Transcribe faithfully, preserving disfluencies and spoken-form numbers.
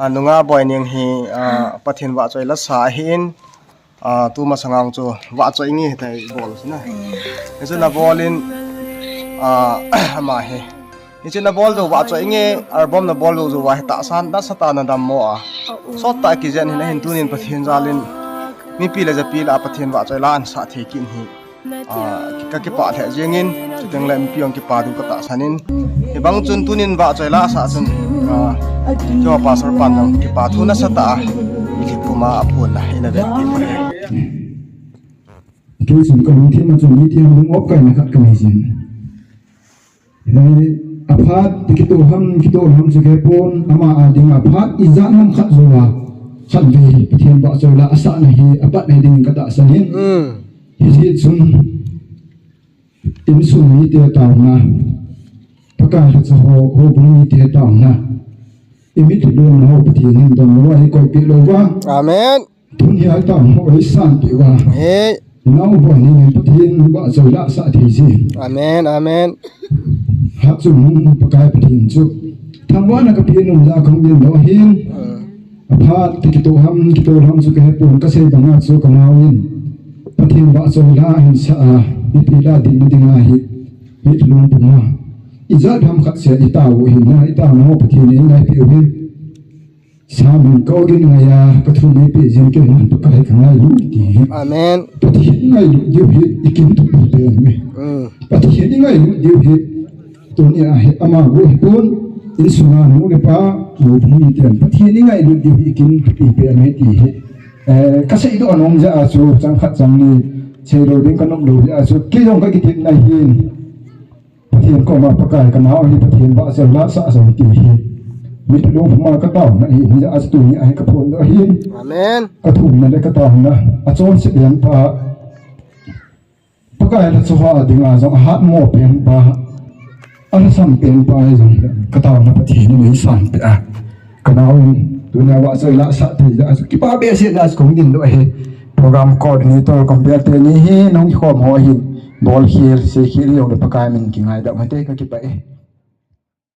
A, nunga Boining hi, a, Pathen vahchoi lasa ahin, a, tumasang chu vahchoi nge tai bol sina. Hichu nabol in, a, ama hi. Hichu nabol jou vahchoi nge, album nabol jou jou va hi tahsan nasatah a nadammo a. Sottah a kijen hin ahin tunin Pathen jalin. Mipi le japi lah a Pathen vahchoi la ahin sah thei kit hi. A, ka kipah lheh jengin, chuteng le mipi hung kipah diu katahsan in. Hibang chun tunin vahchoi la asah chun, a, keiho Pastor pan jong kipah thu nasatah a, i kipuma aphonna ina vet kit. Kei chun kalungthim a chun iti ham lung op kaina khat kanei jin. Aphat, kito ham, kito ham chu kei pon, ama a dinga phat, ijat ham khat jou a, khatvei hi Pathen vahchoi la asahna hi apat na hi ding katahsan in. Hijeh chun, insung mite taona, Pakai lhacha ho, houbung mite taona, imit lungna ho Pathen in dong lou a eikoipeh lou va. Amen. Tun hi aitao ho eisanpeh uva. Amen. Nao Boining in Pathen vahchoi la asah thei ji. Amen, amen. Hatchungnung Pakai Pathen chu thangvahna kapeh nom jeh a kahung ding lou ahin. Aphat, kito ham, kito ham chu kahepon, kasei banga chu kanao in Pathen vahchoi la ahin sah a, ipi la dinna dinga hi, mitlhi lungpum a. Ijat ham khat seh itao u ahin na, itaona ho Pathen in eingaipeh u ahin. Samin ka ogin ngaiya, kathum eipeh jin keiman Pakai kangailut ti hi. Amen. Pathen ngailut diu hi ikin thupi pen me. Pathen ingailut diu hi. Tunia hi ama gu hipon, insunga nu le pa, houbung miten Pathen ingailut diu hi ikin thupi pen me ti hi. Eh, kaseidoh nom jeh a chu chang khat chang ni seilou ding kanom lou jeh a chu kei jong kakitepna ahin. Pathen koma Pakai kanao hi Pathen vahchoi la asah jong ti hi. Mitlhi lungpum a kataona hi, hijeh a chu tunia hi kaphondoh ahin. Amen. Kathumna le kataona, achonset pen pa, Pakai lhacha ho a dinga jong ahatmo pen pa, alhasam pen pa hi jong kataona Pathen in eisanpeh a. Kanao in tunia vahchoi la asah thei jeh a chu kipah behseh jeh a chu kahung ding lou ahi. Program coordinator compare teni hi nahung kikhom ho hin bolkhel seikhel jongle Pakai min kingaidam hite, kakipah e.